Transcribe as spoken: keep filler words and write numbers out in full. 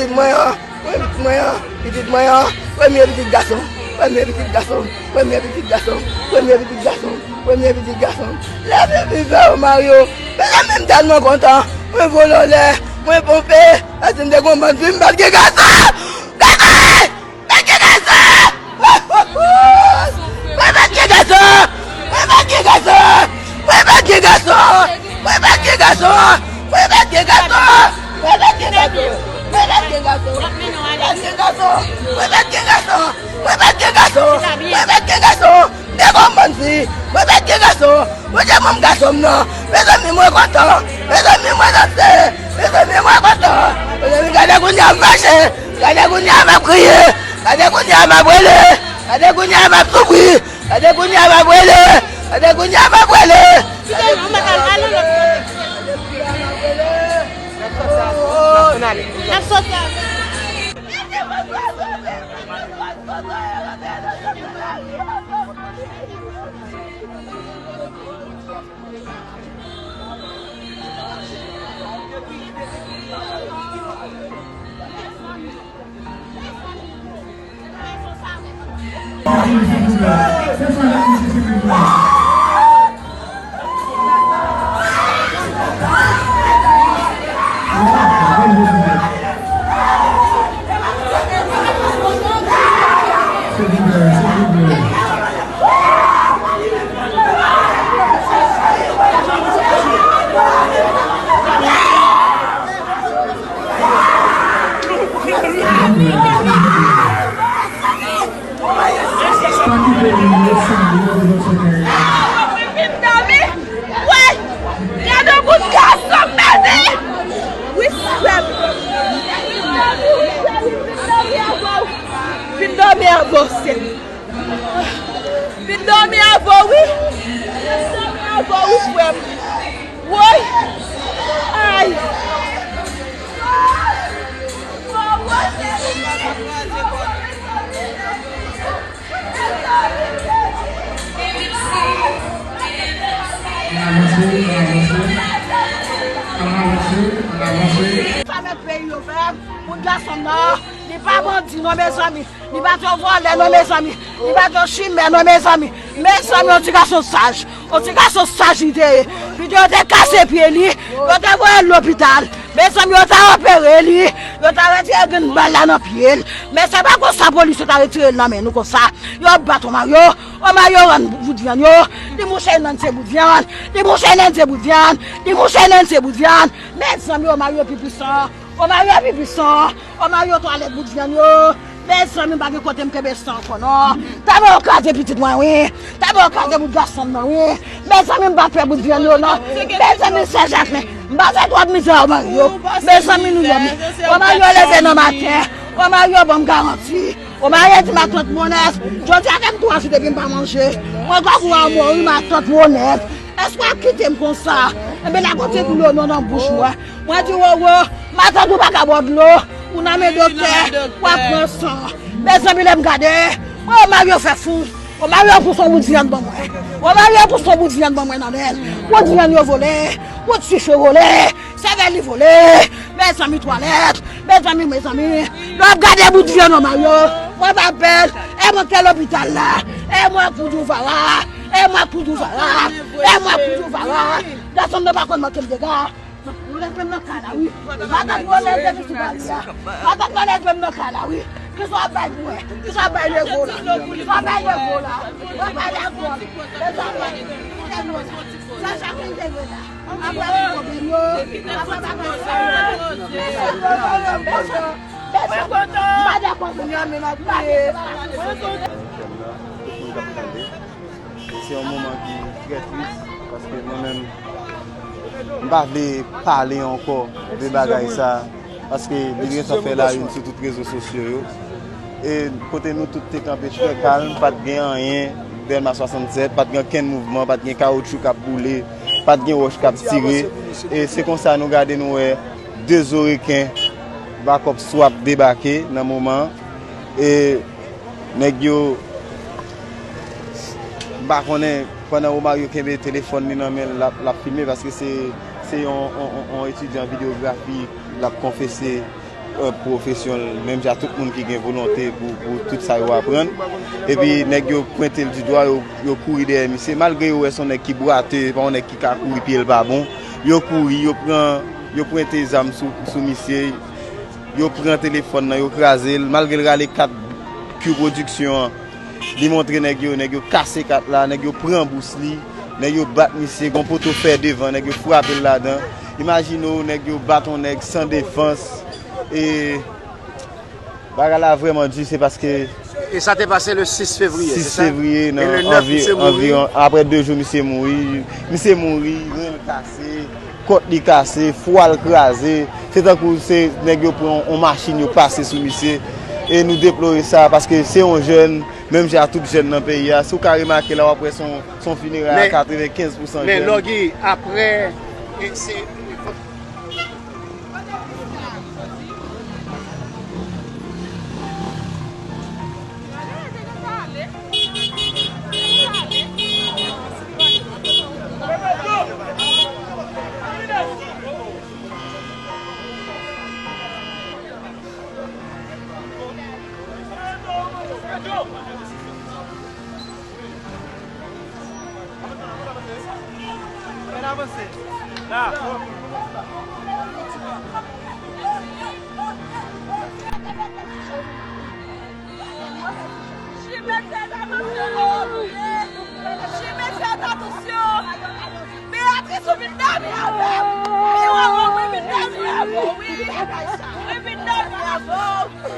Mwen an, mwen, mwen an, pitit mwen an, premye pitit gason, premye pitit gason, premye pitit gason, premye pitit gason, premye pitit gason. Leve vivan o Mario, mezanmi m tèlman kontan, mwen vole anlè, mwen ponpe, paske m te gon bann fi m pa t gen gason. Gade! Mwen gen gason! Mwen pa t gen gason! Mwen pa t gen gason! Mwen pa t gen gason! Mwen pa t gen gason! Mwen pa t gen gason! Mwen pa t gen gason! Mwen pa t gen gason! Mwen pa t gen gason! Mwen pa t gen gason! Mwen pa t gen gason! Mwen pa t gen gason! Mwen pa t gen gason! Mwen pa t gen gason! Mwen te manm gason m nan. Mezanmi, mwen kontan. Mezanmi, mwen danse. Mezanmi, mwen kontan. Mezanmi, gade kounye a m fache. Gade kounye a m ap kriye. Gade kounye a m ap rele. Gade kounye a m ap soufri. Gade kounye a m ap rele. Gade kounye a m ap rele. Gade kounye a m ap rele. Gade kounye a m ap rele. N ap soti avè l. Vin dòmi. Woy! Gade yon bout gason m, mezanmi! Wi, frè m! Vin dòmi, wi, frè m! Vin dòmi avè w! Vin dòmi avè w, wi! Vin dòmi avè w, wi, frè m! Woy! Ay! Ann avanse, ann avanse. Ann avanse, ann avanse. Sa mèt peyi yo fè, bout gason m nan, li pa bandi non, mezanmi. Li pa t yon vòlè non, mezanmi. Li pa t yon chimè non, mezanmi. Mezanmi, yon ti gason saj. Yon ti gason saj li te ye. Pitit yo te kase pye li. Yo te voye l lopital. Mezanmi, yo ta opere li. Yo ta retire grenn bal la nan pye l. Men se pa konsa polis yo ta retire l nan men nou konsa. Yo bat Omario. Omario rann bout vyann yo. Li mouche Nènse bout vyann. Li mouche Nènse bout vyann. Li mouche Nènse bout vyann. Mezanmi, Omario pi pwisan. Omario pi pwisan. Omario twalèt bout vyann yo. Mezanmi, m pa gen kote m kenbe san ankò non. Tèlman yo kraze pitit mwen, wi. Tèlman yo kraze bout gason m nan, wi. Mezanmi, m pa pè bout vyann yo non. Mezanmi, sè Jaklen, m pase twòp mizè Omario. Mezanmi, nou dòmi. Omario leve nan maten. Omario ban m garanti. Omario di matant Monès, jodi a fè m twa jou depi m pa manje. Mwen kwè kou a mori matant Monès. Èske w ap kite m konsa? Enben, lage yon ti dlo non nan bouch mwen. Mwen di, Roro, matant ou pa ka bwè dlo. Ou nan men doktè, w ap pran san. Mezanmi, lè m gade, Omario fè fou. Omario pouse yon bout vyann ban mwen. Omario pouse yon bout vyann ban mwen nan men l. Bout vyann yo vole, bout chich yo vole, sèvèl li vole. Mezanmi, twalèt. Mezanmi, mezanmi. Lè w ap gade bout vyann Omario, mwen pa pè l. E mwen k te lopital la. E mwen k pou di w Vara. E mwen k pou di w Vara. E mwen k pou di w Vara. Gason m nan pa konn manke m dega. Nou ret menm nan kay la, wi. Matant Monès depi sou pali a. Matant Monès menm nan kay la, wi. Kisa w ap bay pou mwen? Kisa w ap bay Levo la? Kisa w ap bay Levo la? W ap bay Levo la? Kisa w ap bay? Sa chak moun te vle la. Apre pou pwoblèm yo. Apre bagay sa yo. Mwen kontan. M pa dakò. Kounye a menm ap kriye. Se yon moman ki trè tris, paske mwen menm, m pa vle pale ankò de bagay sa, paske li gentan fè la une sou tout rezo sosyo yo. E kote nou tout te kanpe trè kalm, pa t gen anyen, Dèlma swasannsèt, pa t gen okenn mouvman, pa t gen kawoutchou k ap boule, pa t gen wòch k ap tire. E se konsa nou gade, nou wè de zo reken bakòp swa ap debake nan moman an. E nèg yo, m pa konnen, pandan Romario kenbe telefòn li nan men l, l ap, l ap filme, paske se, se yon, yon, yon, yon etidyan videyografi, l ap konfese Yon pwofesyon menm jan tout moun ki gen volonte pou, pou tout sa yo aprann. Epi nèg yo pwente l di dwa, yo, yo kouri dèyè misye. Malgre yo wè se yon nèg ki bwate, pa yon nèg ki ka kouri, pye l pa bon. Yo kouri, yo pran, yo pwente zam sou, sou misye. Yo pran telefòn nan, yo kraze l. Malgre l rale kat Q Production an, li montre nèg yo, nèg yo kase kat la, nèg yo pran bous li, nèg yo bat misye, gon poto fè devan, nèg yo frape l ladan. Imajine w, nèg yo bat yon nèg san defans. E bagay la vrèman di, se paske E sa te pase le sis fevriye, se sis sa? Fevriye, nan anvi-, anviwon, apre de jou, misye mouri. Misye mouri, ren l kase, kòt li kase, fwa l kraze. Se tankou se nèg yo pran yon machin, yo pase sou misye. E nou deplore sa, paske se yon jèn, menm jan ak tout jèn nan peyi a. Si w ka remake la, w ap wè se yon, se yon fineray a katrevenkenz pousan jèn. Men Lògi, apre, e se Chimè, fèt atansyon! Chimè, fèt atansyon! Beyatris, ou vin dòmi avè m! Wi, wi, wi, wi, vin dòmi avè w, wi! Wi, vin dòmi avè w!